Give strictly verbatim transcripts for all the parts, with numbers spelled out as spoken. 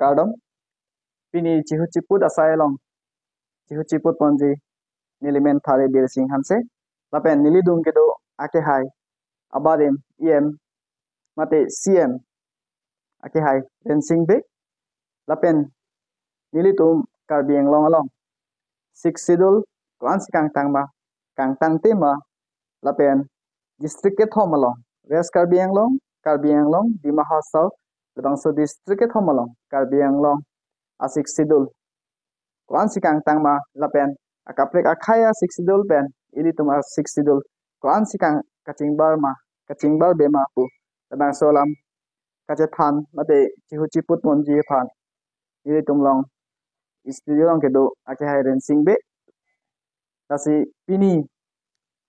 Kardom. Pini chihu chiput asai along chihu chiput ponji neli men Thare Bir Sing Hanse. Lapen nelitum kedo akehai abarim E M mate C M akehai Rensing Bey. Lapen nelitum Karbi Anglong along Sixth Schedule ko-ansi kangtang ma, kangtang te ma, lapen district kethom along, West Karbi Anglong, Karbi Anglong, Dima Hasao, labangso district kethom along Karbi Anglong a Sixth Schedule ko-ansi kangtang ma, lapen akaprek akhei a Sixth Schedule pen ilitum a Sixth Schedule ko-ansi kang kachingbar ma, kachingbarbe ma pu labangso alam kachethan mate chihu chiput ponji aphan ilitum along studio along kedo akehai Rensing Bey. Lasi pini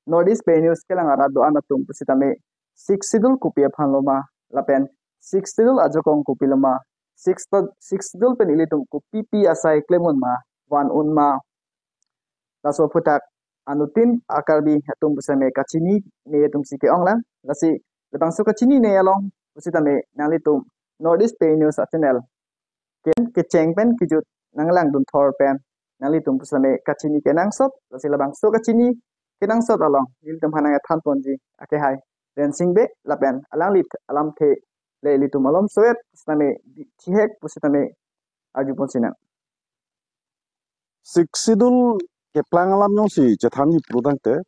North East Pei News kelang arat do-an atum pusitame Sixth Schedule kopi aphan lo ma, lapen Sixth Schedule ajakong kopi lo ma, Sixth, Sixth Schedule pen ilitum kopipi asai klem un ma, van un ma, laso aphuthak anuttin a Karbi atum pusitame kachinine atumsi ke-ong lang. Lasi labangso kachinine along pusitame nanglitum North East Pei News a channel ken kecheng pen kejut nanglangdun thor pen nanglitum pusitame kachini kenangsot, lasi labangso kachini kenangsot along nelitum aphan nangthan ponji akehai Rensing Bey, lapen alangli alamthe le ilitum malom soet pusitame thihek pusitame arju ponsinang. Sixth Schedule keplang alam jongsi chethanji pulotangte,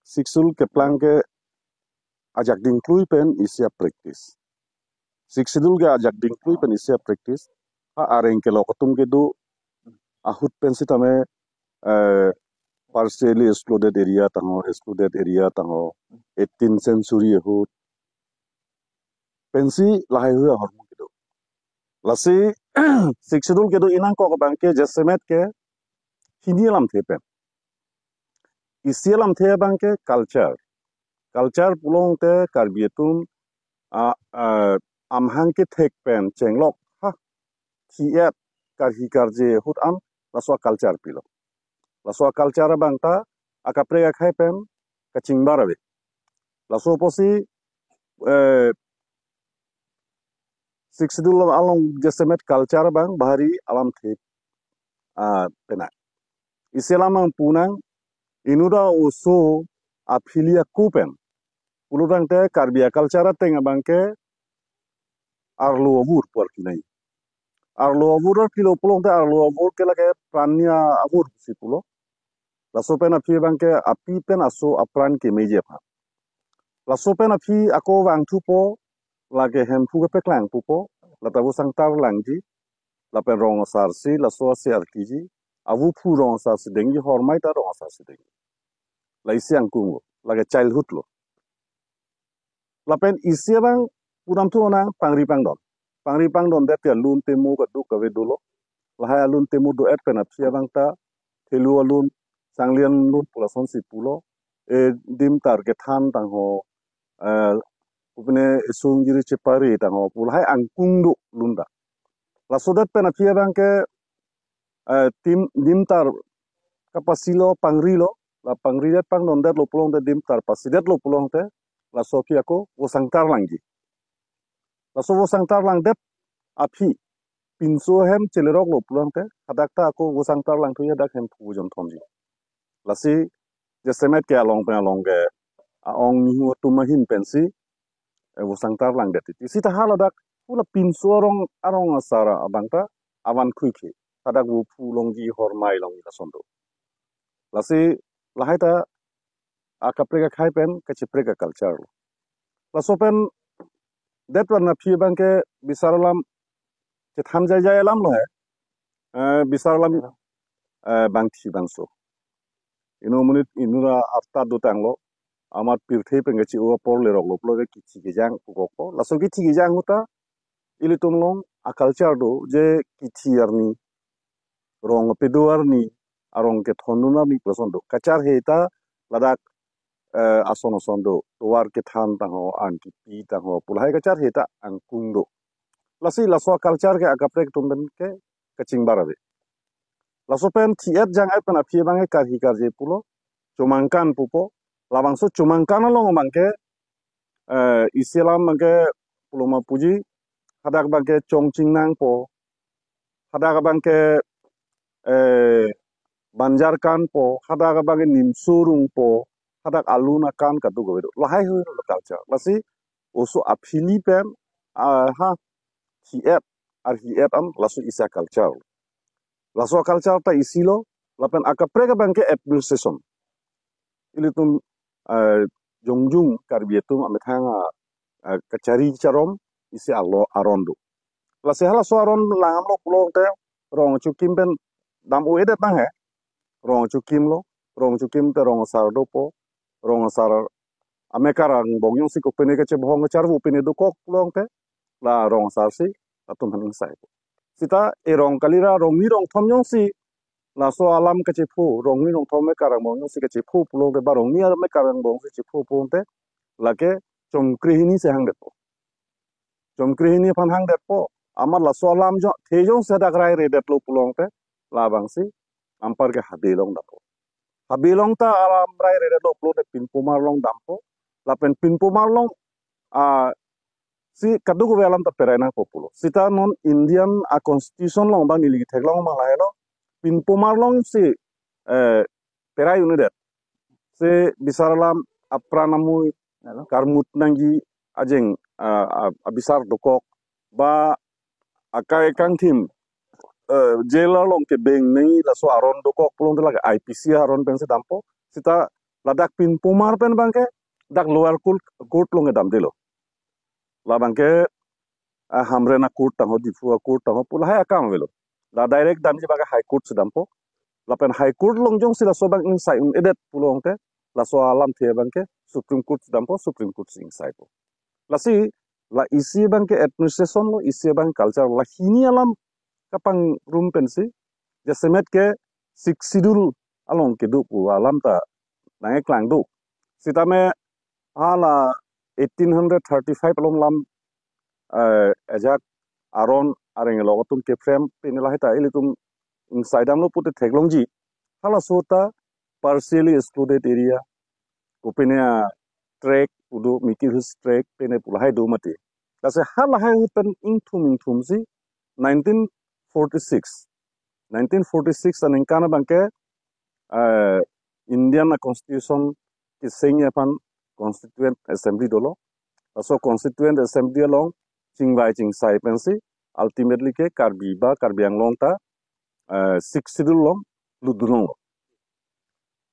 Sixth Schedule keplang ke ajak dingklui pen isi a practice. Sixth Schedule ke ajak dingklui pen isi a practice. Ha areng kelok atum kedo ahut pen sitame, eh, partially excluded area tangho, excluded area tangho, eighteenth century ahut pensi lahai hui ahormu kedo. Lasi Sixth Schedule kedo inangkok abang ke jasemet ke hini alamthe pen. Isi alamthe abang ke culture. Culture pulote Karbi atum a, a, amahang kethek pen chenglok ha thi-et karhi karje ahut an laso a culture pilo. Laso a culture abang ta akaprek akhei pen kachingbar ave. Laso apotsi, eh, Sixth Schedule along jasemet culture abang bahari alamthe, ah, penang. Isi alam nangpunang, inut a oso aphili ako pen pulotangte Karbi a culture ateng abang ke arlo avur pu arkinai. Arlo avur arpilo pulotangte arlo avur ke lake pran ni avur si pulo. Laso pen aphi abang ke api pen aso apran kemeji aphan. Laso pen aphi ako vangthupo, lake Hemphu kepeklang pupo, lata vo sangtar langji, lapen rong asarsi laso ase arkiji, avuphu rong asarsi dengji, hormai ta rong asarsi dengji. La isi angkung lo, lake childhood lo. Lapen isi abang pudamthu onang pangri pangdon. Pangri pangdon det ya lun temo kaduk kave dolo. Lahai alun temo do-et pen aphi abang ta thelu alun, sangli alun pu lasonsi pulo. E, dim tar kethan tangho, eh, pupine sung jiri chepari tangho pu lahai angkung do lun ta. Laso det pen aphi abang ke, eh, tim, dim tar kapasilo, pangrilo, la pangridet pangdondetlo pulotangte, dim tar pasidetlo pulotangte, laso aphi ako vo sangtar langji. Laso vo sangtar langdet aphi pinso ahem cheleroklo pulotangte, hadak ta ako vo sangtar langthuji, hadak Hemphu jonthomji. Lasi jasemet ke along pen along ke a-ong nihu atum ahin pensi, eh, vo sangtar langdet titi. Sita ha ladak pu la pinso arong, arong asar abang ta avan khuikhe, hadak vuphu longji, hormai longji lason do. Lasi lahai ta akaprek akhei pen kacheprek a culture lo. Laso pen det pen aphi abang ke bisar alam chethan jaijai alam lo he. Eh, bisar alam, eh, bangthi bangso. Inut monit inut arta dotanglo. Amat pirthe pen kachi-o apor leroklo pulote kithi kejang pukokpo. Laso kithi kejang ahut ta ilitum along a culture do je kithi arni, rong apedo arni, arong kethondun arni pu lason do. Kacharhe ta ladak, eh, ason ason do. Tovar kethan tangho, an kipi tangho pu lahai kacharhe ta angkung do. Lasi laso a culture ke akaprek atum pen ke kachingbar ave. Laso pen thi-et jang-et pen aphi abang ke karhi karje pulo, chomangkan pupo. Labangso chomangkan along abang ke, eh, isi alam abang ke pulo ma puji, hadak abang ke chongching nangpo, hadak abangke eh, banjar kanpo, hadak abangke nimso rungpo, hadak alun akan kadokave do. Lahai hui lo culture. Lasi oso aphili pen ah, ha hi-et, ar hi-et an laso isi aculture. Laso aculture ta isi lo, lapen akaprek abangke administration. Ilitum eh, jongjung Karbi atum amethang a, eh, kachari charom isi alo aron do. Lasi halaso aron langdamlo pulote rong achukim pen dam-o-edet nang he. Rong achukim lo, rong achukim te rong asar dopo, rong asar amekar angbong jongsi kopine kachebohong kacharvo pine dokok pulote la rong asar si latum aphan ingsai. Sita e rong kalira rong ni rong thom jongsi laso alam kachepho, rong ni rong thom amekar angbong jongsi kachepho pulote ba rong ni amekar angbong si chepho pulote lake chomkre hini si hangdetpo. Chomkre hini aphan hangdetpo. Amat laso alam jong, the jongsi hadak rairedetlo pulote labangsi anpar ke habe along dampo. Habe along ta alam rairedetlo pulote pinpomar along dampo. Lapen pinpomar along ah, si kadokave alam ta perai nangpo pulo. Sita non Indian a constitution along abang neli theklong abang lahelo. Pinpomar along si eh, perai un-edet. Si bisar alam apran amui, halo, karmut nangji ajeng ah, ah, abisar dokok ba akai kangthim eh, jail along kebeng nangji laso aron dokok pulote lake I P C aron pensi dampo. Sita ladak pinpomar pen abangke dak lower court, court along damdelo. Labangke ah, Hamren a court tangho, Diphu a court tangho pu lahai akam avelo. La direct damji abangke High Court si dampo. Lapen High Court along jongsi laso abang ingsai un-edet pulote laso alamthe abangke Supreme Court si dampo, Supreme Court si ingsaipo. Lasi la isi abangke administration lo, isi abang culture, la hini alam kapangrum pensi jasemet ke Sixth Schedule along kedo pu alam ta nangkeklang do. Sitame hala eighteen hundred thirty-five along lam eh, ajak aron areng lo atum keframe pine lahai ta ilitum ingsai damlo pute theklongji. Halaso ta partially excluded area, kopine a tract pu do, Mikir Hills Tract pine pu lahai do mati. Lasi halahai ahut pen ingthum ingthum si nineteen forty-six, nineteen forty-six aningkan abangke eh, Indian a constitution kechengji aphan Constituent Assembly dolo. Laso Constituent Assembly along chingvai chingsai pensi ultimately ke Karbi ba Karbi Anglong ta eh, Sixth Schedule along lutdunlonglo.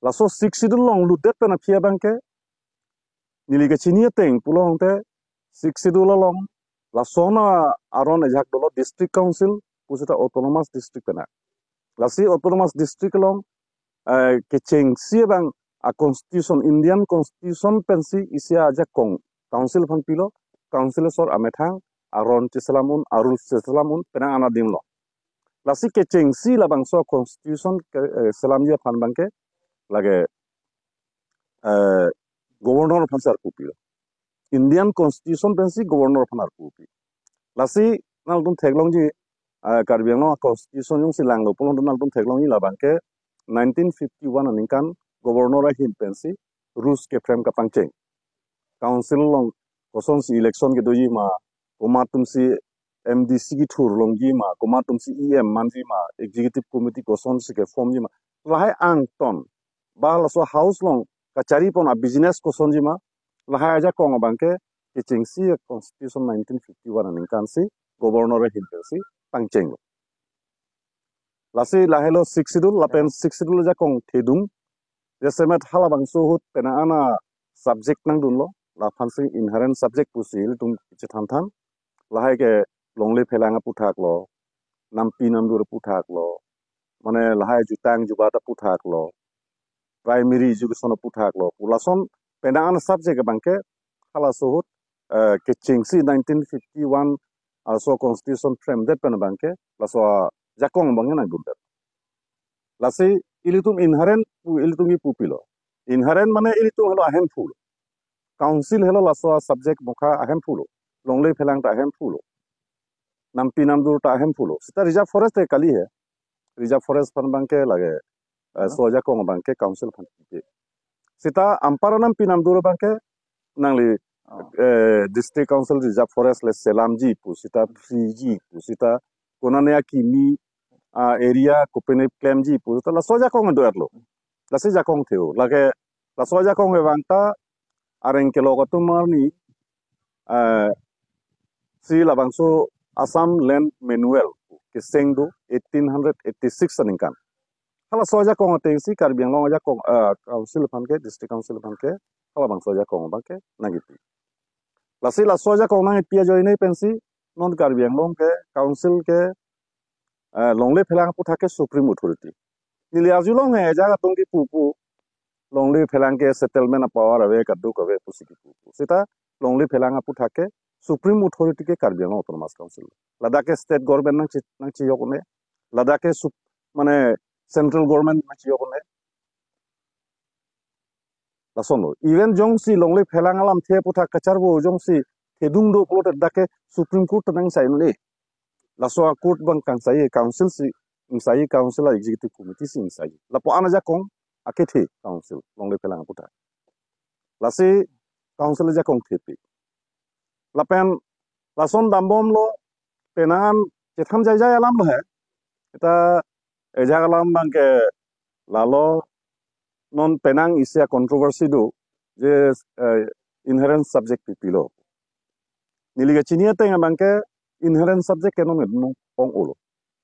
Laso Sixth Schedule along lutdet pen aphi abangke neli kachini ateng pulote Sixth Schedule along lason aron ajak dolo, District Council pu sita Autonomous District pen a. Lasi Autonomous District along eh, kechengsi abang a constitution, Indian constitution pensi isi ajakong council aphan pilo, council asor amethang aron cheselam un, a rules cheselam un penang an adim lo. Lasi kechengsi labangso constitution ke eh, selamji aphan abangke lake eh, governor aphan si arpu pilo. Indian constitution pensi governor aphan arpu pi. Lasi nangtum theklongji eh, Karbi Anglong a constitution jongsi langlo pulote nangtum theklongji labangke nineteen fifty-one aningkan governor ahin pensi rules keframe kapangcheng. Council along kosonsi election kedoji ma, komat atumsi M D C kethur longji ma, komat atumsi E M manji ma, executive committee kosonsi keformji ma, lahai angton ba laso house along kachari pon a business kosonji ma, lahai ajakong abangke kechengsi constitution nineteen fifty-one aningkan si governor ahin pensi pangchenglo. Lasi lahelo Sixth Schedule, lapen Sixth Schedule ajakong thedung. Jasemet halabangso ahut penang an a subject nangdunlo, laphansi inherent subject pusi ilitum chethan than. Lahai ke longle phelang aputhak lo, nampi namdur aputhak lo, mane lahai jutang jubat aputhak lo, primary education aputhak lo pu lason penang an subject abangke halaso ahut eh, kechengsi nineteen fifty-one laso constitution frame det pen abangke laso ajakong abangke nangdundet. Lasi ilitum inherent pu ilitum kipu pilo. Inherent mane ilitum helo ahemphu lo. Council helo laso subject mokha ahemphu lo. Longle phelang ta ahemphu lo. Nampi namdur ta ahemphu lo. Sita reserve forest te kali he. Reserve forest aphan abangke lake eh, so ajakong abangke council aphan kipi. Sita anpar nampi namdur abangke nangli eh, District Council Reserve Forest le selamji pu sita freeji pu sita konane akimi ah, area kopine klemji pu ta laso ajakong do-etlo. Lasi ajakong the-o. Lake laso ajakong vangta areng kelok atum arni, eh, si labangso Assam Land Manual keseng do eighteen hundred eighty-six aningkan. Halaso ajakong atengsi Karbi Anglong ajakong, eh, council aphan ke, district council aphan ke, halabangso ajakong abang ke nangkipi. Lasi laso ajakong nangkipi ajoine pensi non Karbi Anglong ke council ke, eh, longle phelang aputhak ke supreme authority. Neli arjulong he, ajak atum kipu pu longle phelang ke settlement a-power ave, kaduk ave pusi kipu pu. Sita longle phelang aputhak ke supreme authority ke Karbi Anglong Autonomous Council. Ladak ke state government nangchi, nangchijok un-e. Ladak ke sup-, mane central government nangchijok un-e. Lasonlo. Even jongsi longle phelang alamthe aputhak kacharbo jongsi thedung do pulote dak ke Supreme Court ta nangchai un-e. Laso a-court abang kangsai, council si ingsai, council a-executive committee si ingsai. Lapu-an ajakong akethe council longle phelang aputhak. Lasi council ajakong thepi. Lapen lason dambomlo, penang an chetham jaijai alamlo he. Ita ajak alam abang ke lalo, non penang isi a-controversy do je, eh, inherent subject pipilo. Neli kachini ateng abang ke inherent subject ke non nung ong-olo.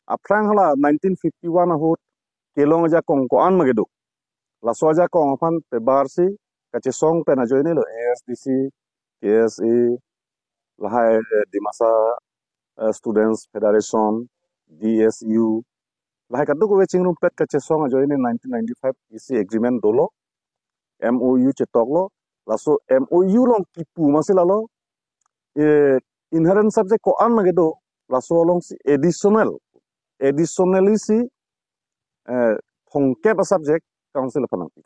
Aphrang hala nineteen fifty-one ahut kelong ajakong ko-an ma kedo. Laso ajakong aphan pebar si kachesong pen ajoine lo A S D C, K S A, lahai, eh, Dimasa, eh, Students Federation, D S U, lahai kadokave chingrumpet kachesong ajoine nineteen ninety-five isi agreement dolo, M O U chetoklo, laso M O U along kipu masi lalo, eh, inherent subject ko-an ma kedo, laso alongsi additional, additionally si, eh, thomkep a-subject council aphan nangpi.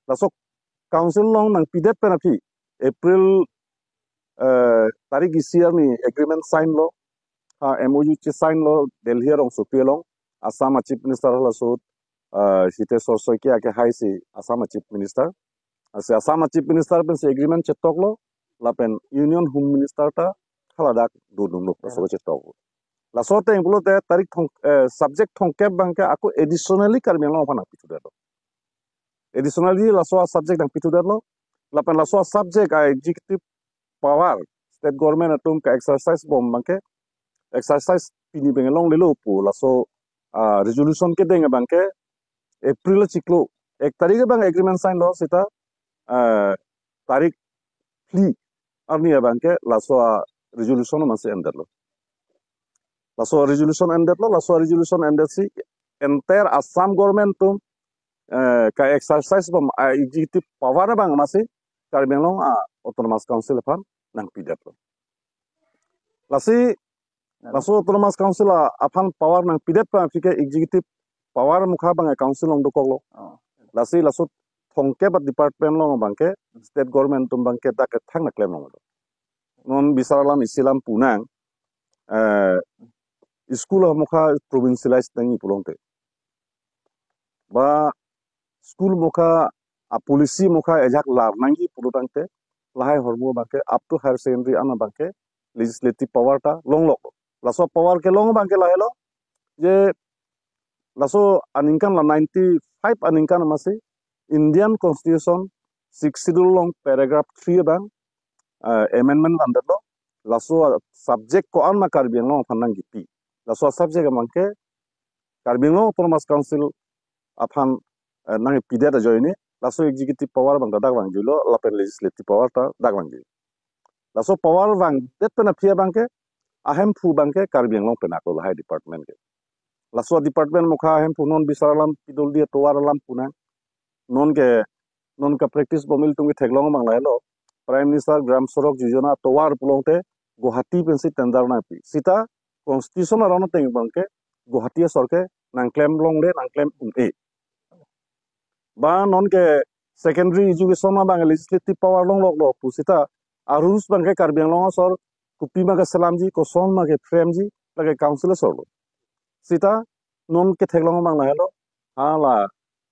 Laso council along nangpidet pen aphi April, eh, tarik isi arni agreement sign lo, ha M O U che-sign lo Delhi arongsopi along, Assam a-Chief Minister halaso, eh, Hiteswar Saikia akehai si Assam a-Chief Minister. Lasi Assam a-Chief Minister pensi agreement chetoklo, lapen Union Home Minister ta haladak dodunlo, laso chetok. Laso ateng pulote tarik thong, eh, subject thomkep abang ke ako additionally Karbi Anglong aphan nangpithudetlo. Additionally laso a-subject nangpithudetlo. Lapen laso a-subject a-executive power state government atum ka-exercise bom abang ke, exercise pini pen longlelo pu laso, ah, resolution kedeng abang ke April achiklo ek tarik abang agreement sign lo sita, ah, tarik phli arni abang ke laso a-resolution masi endetlo. Laso a-resolution endetlo, laso a-resolution endet si entire Assam government atum, eh, ka-exercise bom a-executive power abang masi Karbi Anglong a-Autonomous Council aphan nangpidetlo. Lasi laso Autonomous Council a-, aphan power nangpidet pen aphi ke executive power mukha abang council along dokoklo. Oh. Lasi laso thomkep a-department along abang ke state government atum abang ke dak kethang nangklem longlo. Non bisar alam isi alam punang, eh, school amukha provincialize nangji pulote, ba school mukha a-policy mukha ajak lar nangji pulo tangte, lahai ahormu abang ke up to higher secondary an abang ke legislative power ta longlok. Laso power kelong abang ke lahelo, je laso aningkan la ninety-five aningkan masi Indian Constitution Sixth Schedule along paragraph three abang, eh, amendment vandetlo. Laso subject ko-an ma Karbi Anglong aphan nangkipi. Laso subject abang ke Karbi Anglong Autonomous Council aphan, eh, nangpidet ajoine, laso executive power abang ta dak vangjuilo, lapen legislative power ta dak vangjuilo. Laso power vangdet pen aphi abang ke, ahemphu abang ke Karbi Anglong pen ako lahai department ke. Laso department mukha ahemphu non bisar alam pidoldi atovar alam punang. Non ke, non ka-practice bom ilitum ketheklong abang lahelo. Prime Minister Gram Sadak Yojana atovar pulote Guwahati pensi tender nangpi. Sita Constitution aron ateng abang ke Guwahati asor ke nangklem longle, nangklem un-e. Ba non ke secondary education abang legislative power longloklo pu sita a-rules abang ke Karbi Anglong asor kopima keselamji, koson ma ke-frame ji, lake council asor lo. Sita non ketheklong abang lahelo. Hala,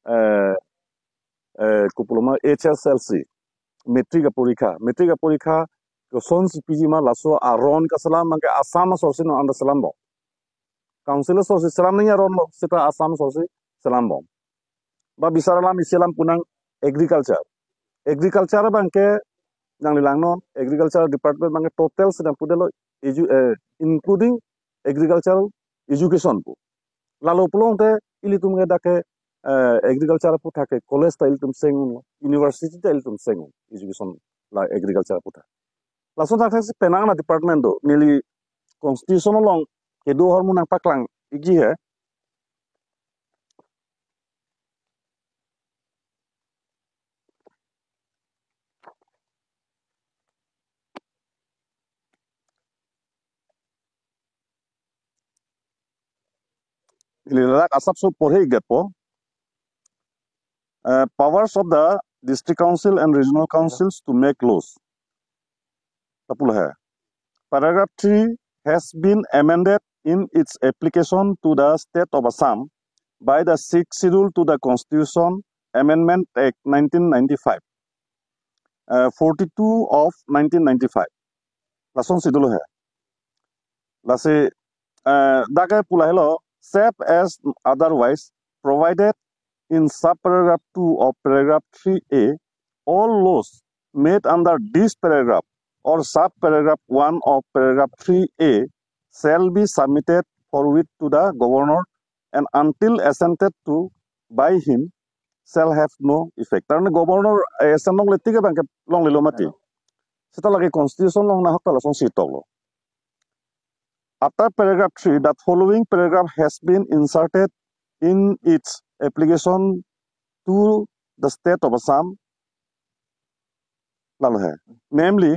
eh, eh, kopulo ma H S L C, matric aporikha, matric aporikha kosonsi piji ma laso aron kaselam abang ke Assam asor si non anda selam bo. Council asosi selam nangji aron lo, seta Assam asosi selambom. Ba bisar alam isi alam pu nang agriculture. Agriculture abangke nanglilangnon, agriculture department abangke total sedang pudelo edu, eh, including agricultural education pu. Lalo pulote ilitum ke dak ke, eh, agriculture aputhak ke college ta ilitum cheng-un, university ta ilitum cheng-un, education la agriculture aputhak. Lason thakthaksi penang a-department do, neli constitution along kedo ahormu nangpaklang ikji he. Ili ladak asapso porhe ikdet po. Uh, powers of the district council and regional councils to make laws. Lapulo he. Paragraph three has been amended in its application to the state of Assam by the Sixth Schedule to the Constitution Amendment Act nineteen ninety-five, uh, forty-two of nineteen ninety-five. Lasonsi dolo he. Lasi, uh, dak ke pu lahelo, save as otherwise provided in subparagraph two of paragraph three A, all laws made under this paragraph or subparagraph one of paragraph three A shall be submitted forthwith to the governor and until assented to by him shall have no effect. Tarne governor, eh, assent longle tik abangke longlelo mati. Seta lake constitution along nahok ta lasonsi toklo. After paragraph three, the following paragraph has been inserted in its application to the state of Assam. Lalo he. Namely,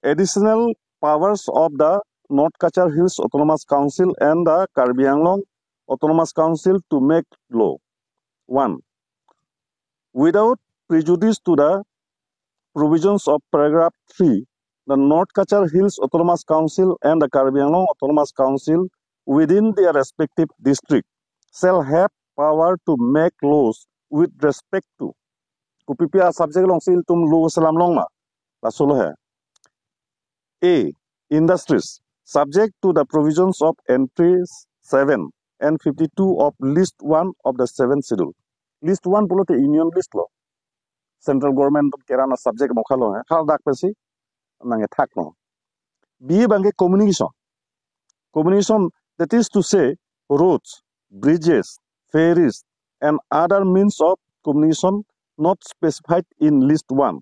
additional powers of the North Cachar Hills Autonomous Council and the Karbi Anglong Autonomous Council to make law. One, without prejudice to the provisions of paragraph three, the North Cachar Hills Autonomous Council and the Karbi Anglong Autonomous Council within their respective district shall have power to make laws with respect to. Kopipi a-subject alongsi ilitum law selam long ma? Lasolo he. A, industries, subject to the provisions of entries seven and fifty-two of list one of the seventh schedule. List one pulote union list lo. Central government atum keran a-subject mokha lo he. Hal dak pensi nangkethak lo. B abangke communication. Communication, that is to say, roads, bridges, ferries, and other means of communication not specified in list one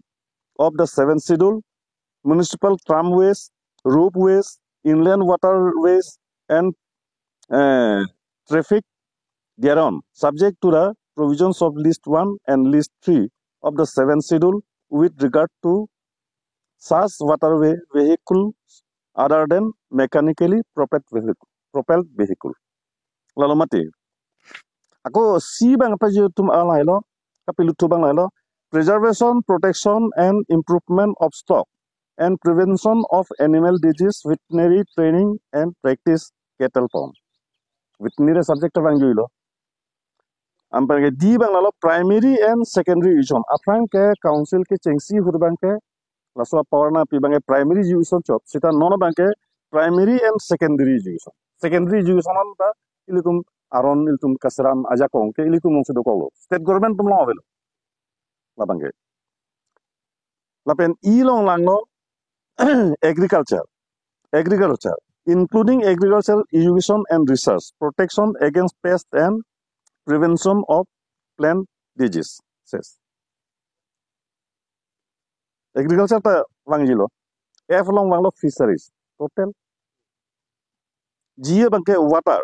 of the seventh schedule, municipal tramways, ropeways, inland waterways, and, uh, traffic thereon, subject to the provisions of list one and list three of the seventh schedule with regard to such waterway vehicles other than mechanically propelled vehicle, propelled vehicle. Lalo mati. Ako C abang apa je tum lahelo, kapilu thu abang lahelo, preservation, protection and improvement of stock and prevention of animal disease, veterinary training and practice cattle farm. Veterinary subject abang juilo. Anparke D abang lalo primary and secondary education. Aphrang ke council kechengsi ahut abangke laso power nangpi abangke primary education chot. Seta non abangke primary and secondary education. Secondary education anta ilitum aron ilitum kaseram ajakong ke ilitum alongsi dokoklo. State government atum along avelo. Labangke. Lapen E along langlo agriculture. Agriculture, including agricultural education and research, protection against pest and prevention of plant diseases. Agriculture ta vangjilo. F along vanglo fisheries. Total. G abangke water.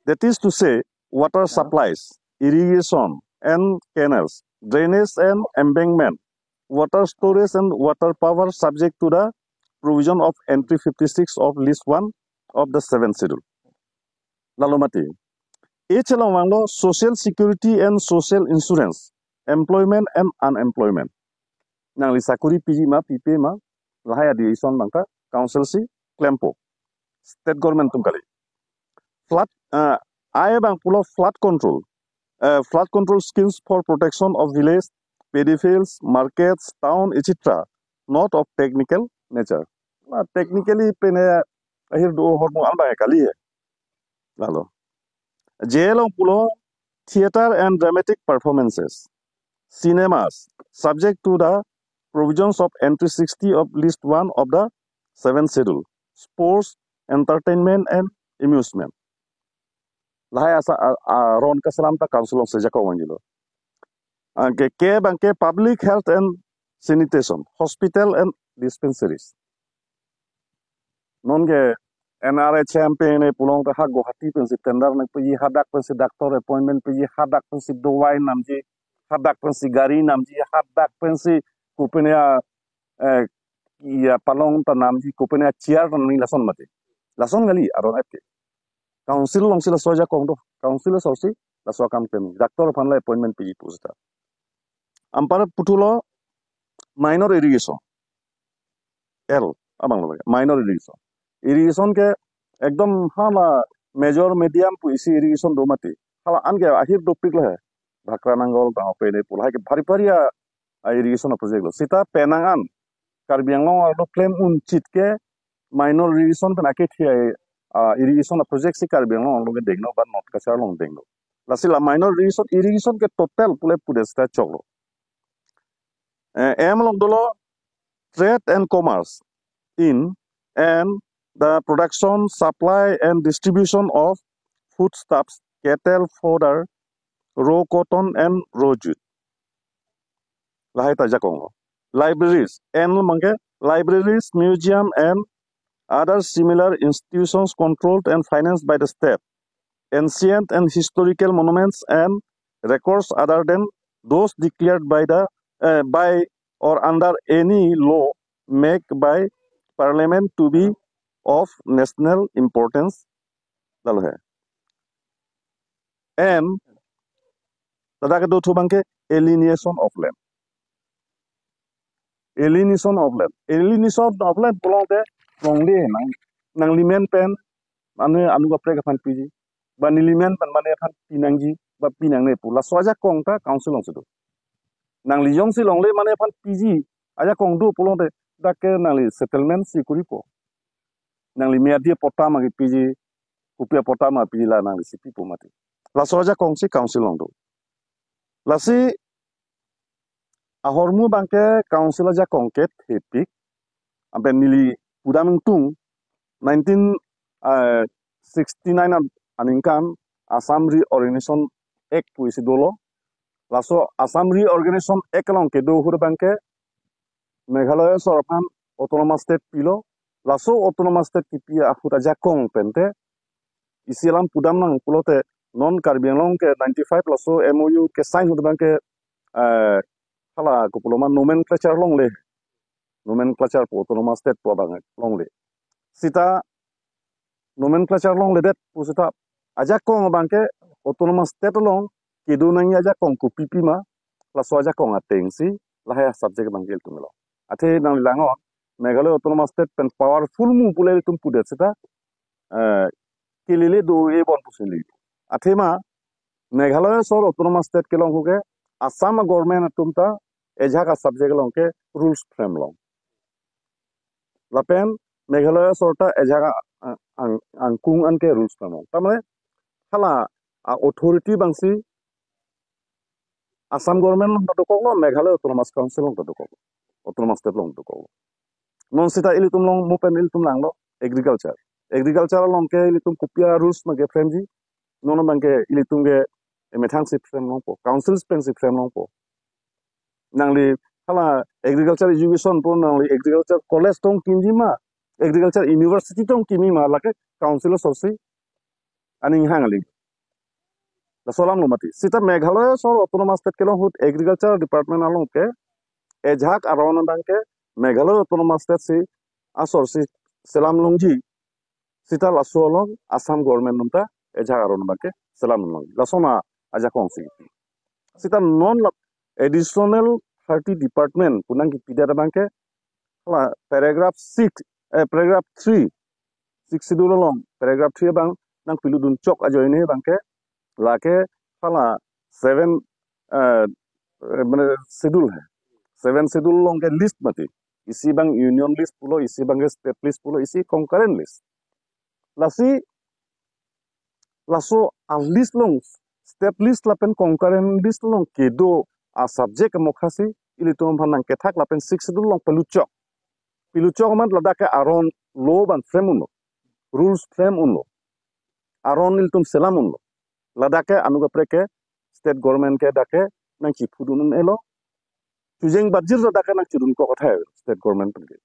That is to say, water supplies, irrigation and canals, drainage and embankment, water storage and water power subject to the provision of entry fifty-six of list one of the seventh schedule. Lalo mati. H along vanglo social security and social insurance, employment and unemployment. Nangli sakuri piji ma, pipe ma, lahai a-decision abangke council si klempo. State government atum kali. Flood, uh, I abang pulo flood control. Uh, flood control schemes for protection of village, paddy fields, markets, town, et cetera. Not of technical nature. Na technically pen ahir do ahormu an abang kali he. Lalo. J along pulo theater and dramatic performances, cinemas, subject to the provisions of entry sixty of list one of the seventh schedule, sports, entertainment and amusement. Lahai asa a, a, aron kaselam ta council alongsi ajakong vanjilo. Anke ke abangke public health and sanitation, hospital and dispensaries. Non ke N R H M penang pulote ha Guwahati pensi tender nangpiji, hadak pensi doctor appointment piji, hadak pensi dawai namji, hadak pensi gari namji, hadak pensi kopine a, eh, ya palong ta namji, kopine a chair ta namji, lason mati. Lason kali aron ap ke. Council alongsi laso ajakong do. Council asonsi laso akam klem. Doctor aphan le appointment piji pu seta. Anpar puthot lo minor irrigation. L abang lo minor irrigation. Irrigation ke ekdom hala major medium pu isi irrigation do mati. Hala anke ahir dopik lo he. Bhakra Nangol tang ope ne pu lahai ke bhari bhari a, a irrigation a project lo. Seta penang an Karbi Anglong arlo klem unchit ke minor irrigation pen akethe a, a irrigation a project si Karbi Anglong arlo ke dengno ba North Cachar along dengno. Lasi la minor irrigation, irrigation ke total pule pudet seta choklo. Eh, M along dolo trade and commerce in and the production, supply and distribution of foodstuffs, cattle fodder, raw cotton and raw jute. Lahai ta ajakong lo. Libraries, N along ke libraries, museum and other similar institutions controlled and financed by the state. Ancient and historical monuments and records other than those declared by the, eh, by or under any law made by Parliament to be of national importance. Lalo he. And ladak kedo thu abangke alienation of land. Alienation of land. Alienation of land pulote longle nang, nangli men pen mane anu kaprek aphan piji, ba neli men pen mane aphan pinangji, ba pinangne pu. Laso ajakong ta council alongsi do. Nangli jongsi longle mane aphan piji ajakong do pulote dak ke nangli settlement si koripo. Nangli miyadi patta ma kepiji, kopi a patta ma piji la nanglisi pipo mati. Laso ajakong si council along do. Lasi ahormu abangke council ajakong ke thepik. Anpen neli pudam ingtung nineteen, eh, sixty-nine an-, aningkan Assam Reorganization Act pu isi dolo. Laso Assam Reorganization Act along kedo ahut abangke Meghalaya asor aphan autonomous state pilo. Laso autonomous state kipi ahut ajakong pen te isi alam pudam nang pulote non Karbi Anglong ke ninety-five laso M O U ke sign ahut abangke, eh, hala kopiloma nomenclature longle. Nomenclature pu autonomous state pu abang longle. Seta nomenclature longledet pu seta ajakong abangke autonomous state along kedo nangji ajakong kopi pi ma, laso ajakong atengsi lahai subject abangke ilitum lo. Athe nangli langnon Meghalaya Autonomous State pen powerful mu pule ilitum pudet seta, eh, kelele do-e bon pusi neli. Athema Meghalaya asor Autonomous State kelong ahut ke Assam government atum ta ajahak a subject along ke rules frame long. Lapen Meghalaya asor ta ajahak a, a, ang, angkung an ke rules frame long. Tamane hala a authority abangsi Assam government along ta dokoklo, Meghalaya Autonomous Council along ta dokoklo, Autonomous State along dokoklo. Non seta ilitum along mo pen ilitum langlo agriculture. Agriculture along ke ilitum kopi a rules ma ke frame ji. Non abangke ilitum ke emethang si frame longpo, councils pensi frame longpo. Nangli hala agriculture education pu nangli agriculture college tong kimji ma, agriculture university tong kimi ma, lake council asorsi aning hang ali. Laso alam lo mati. Seta Meghalaya asor Autonomous State kelong ahut agriculture department along ke ajahak aron abangke Meghalaya Autonomous State si asorsi selam longji. Seta laso along Assam government atum ta ajahak aron abangke selam longji. Laso ma ajakong si. Seta non la additional thirty department pu nangkipidet abangke la paragraph six, eh, paragraph three, sixth schedule along paragraph three abang nangpilutdun chok ajoine abangke lake hala seven, eh, eh, mane schedule he. Seven schedule along ke list mati. Isi abang union list pulo, isi abangke state list pulo, isi concurrent list. Lasi Laso a list along, state list lapen concurrent list along kedo a subject amokha si ilitum aphan nangkethak lapen Sixth Schedule along peluchok. Peluchok amat ladak ke aron law abang frame unlo, rules frame unlo, aron ilitum selam unlo. Ladak ke anut kaprek ke state government ke dak ke nangchipudun un-elo. Chojeng bajir ladak ke nangchidun kok athai state government pen ke.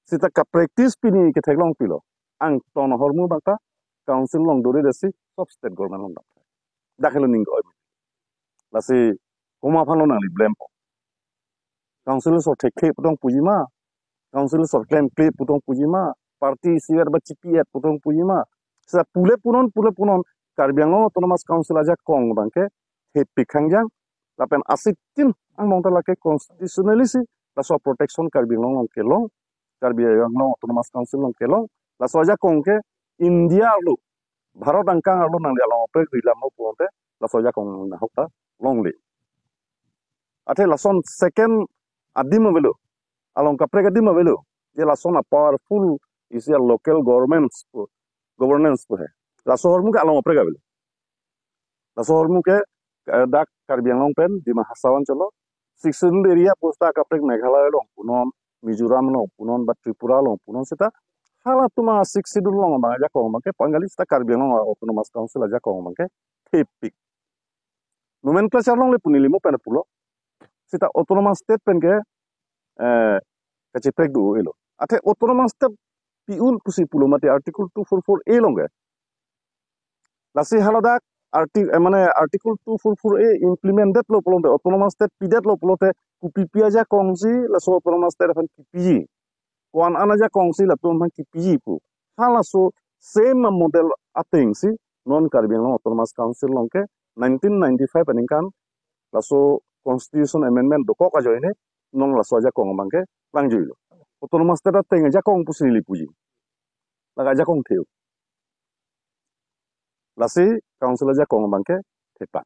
Seta ka practice pini ketheklong pilo. Angton ahormu abang ta council along dori desi sob state government along dam. Dak helo ning oi. Lasi komat aphanlo nangli blame po? Council asor thekthe pu tong puji ma, council asor klemkle pu tong puji ma, party isi-et ba chipi-et pu tong puji ma. Seta pule punon, pule punon, Karbi Anglong Autonomous Council ajakong abang ke thepik hangjang, lapen asitin angbong ta lake constitutionally si laso protection Karbi Anglong along kelong, Karbi Anglong Autonomous Council along kelong. Laso ajakong ke India arlo, Bharat angkang arlo nangli along kaprek rilamlo pulote laso ajakong nahok ta longle. Athe lason second adim avelo, along kaprek adim avelo, je lason a powerful isi a local governments pu, governance pu he. Laso ahormu ke along kaprek avelo. Laso ahormu ke, eh, dak Karbi Anglong pen Dima Hasao ancholo, Sixth Schedule area pu seta kaprek Meghalaya along punon, Mizoram along punon, ba Tripura along punon seta halatum a Sixth Schedule along abang ajakong abang ke panggali seta Karbi Anglong Autonomous Council ajakong abang ke thepik. Nomenclature along le pu neli mo pen pulo. Seta autonomous state pen ke, eh, kacheprek do elo. Athe autonomous state pi-un pusi pulo mati Article two four four A along ke. Lasi haladak arti-, eh, mane Article two four four A implement detlo pulote, autonomous state pidetlo pulote, kopi pi ajakong si laso autonomous state aphan kipiji, ko-an an ajakong si latum aphan kipiji pu. Halaso same model ateng si non Karbi Anglong Autonomous Council along ke nineteen ninety-five aningkan laso constitution amendment dokok ajoine non laso ajakong abang ke langjuilo. Autonomous state ateng ajakong pusi neli puji. Lake ajakong theu. Lasi council ajakong abang ke thepa.